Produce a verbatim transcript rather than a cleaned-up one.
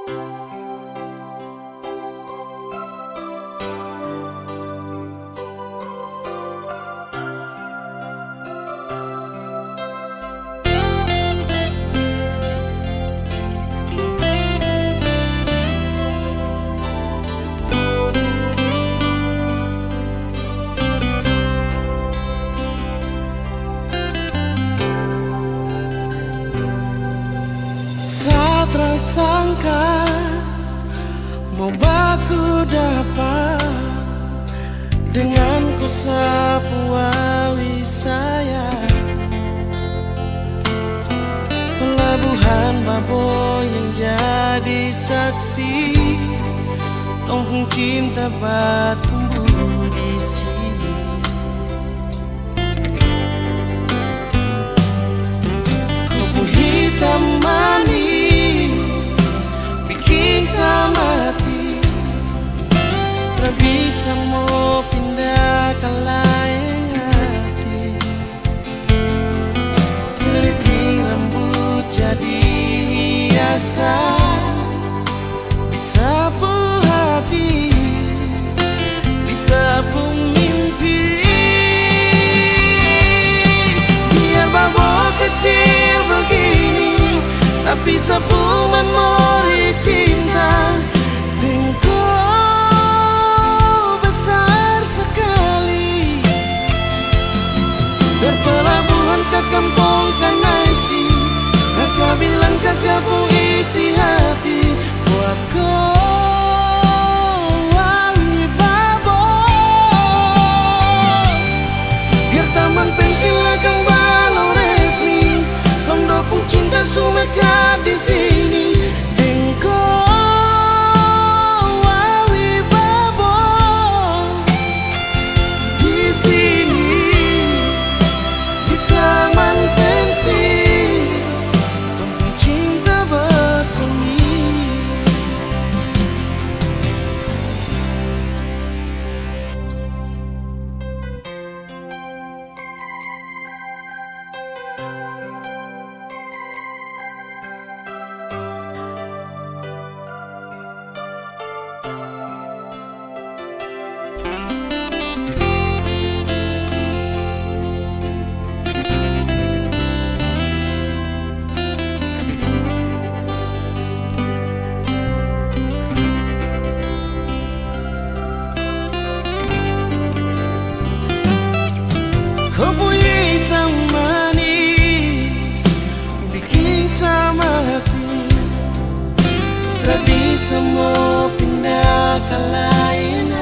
Satra sangka mo baku dapa dengan ko sapu awi sayang. Pelabuhan Babo yang jadi saksi, tong pung cinta batumbu di sini. Kopu hitam manis biking sa mati, tra bisa mo pinda ka laeng hati. Keriting rambut jadi hiasan di sapu hati, di sapu mimpi. Biar Babo kecil begini, tapi sapu memori cinta deng ko besar sekali. Dari pelabuhan ka kampong Kanaisi, ka kabilang ka kampong isi hati, buat ko awi Babo. Biar taman pensil akang balong resmi, tong dua pung cinta su mekat di sini. Deng ko awi Babo di sini, di taman pensil, cinta bersemi. Kopu hitam manis biking sa mati, tra bisa mo pinda ka lain